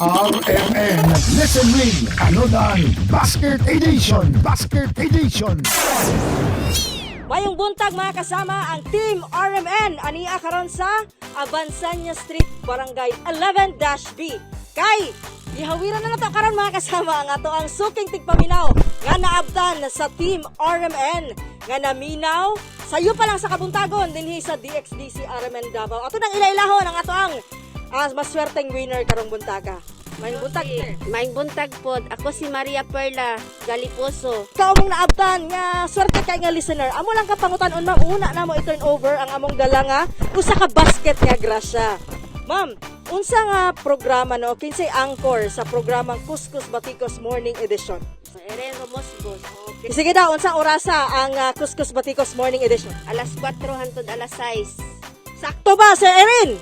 RMN Listen Ring Anodan Basket Edition. Basket Edition. Mayong buntag, mga kasama, ang Team RMN ania karon sa Abansanya Street, Barangay 11-B. Kay gihawiran na nato karon, mga kasama, ang ato ang suking tigpaminaw nga naabtan sa Team RMN nga naminaw sayo pa lang sa kabuntagon dinhi sa DXDC RMN Davao. Ato nang ilailahon ang ato ang maswerteng winner karong buntaga. Mayong buntag, sir. Maayong buntag pod. Ako si Maria Perla Galiposo. Ikaw mong naabtan nga swerte kay nga listener. Amo lang ka pangutan-on, ma'am. Una na mo i-turn over ang among dala nga usa ka basket nga grasya. Ma'am, unsa nga programa, no, kinsay anchor sa programang Kuskus Batikos Morning Edition? Sa Eren Romosbos. Okay. Sige daw, unsa orasa ang Kuskus Batikos Morning Edition? Alas 4 hantod alas 6. Sakto ba, Sir Erin?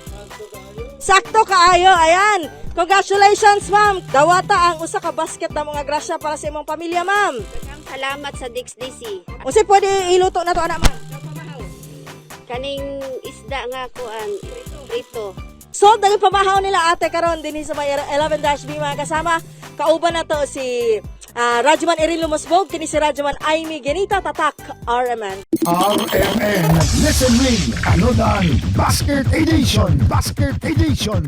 Sakto kaayo, ayan. Congratulations, ma'am. Dawata ang usa ka basket na mga grasya para sa imong pamilya, ma'am. Daghang salamat sa DXDC. Unsay pwede iluto na to ana, ma'am? Kaning isda nga kuan prito. Sold na yung pamahaw nila ate karon dinhi sa may 11-B, mga kasama. Kauban na to si Radyoman Erin Lumusbog, kini si Radyoman Amy Genita. Tatak RMN. RMN Listen Ring Anodan Basket Edition. Basket Edition.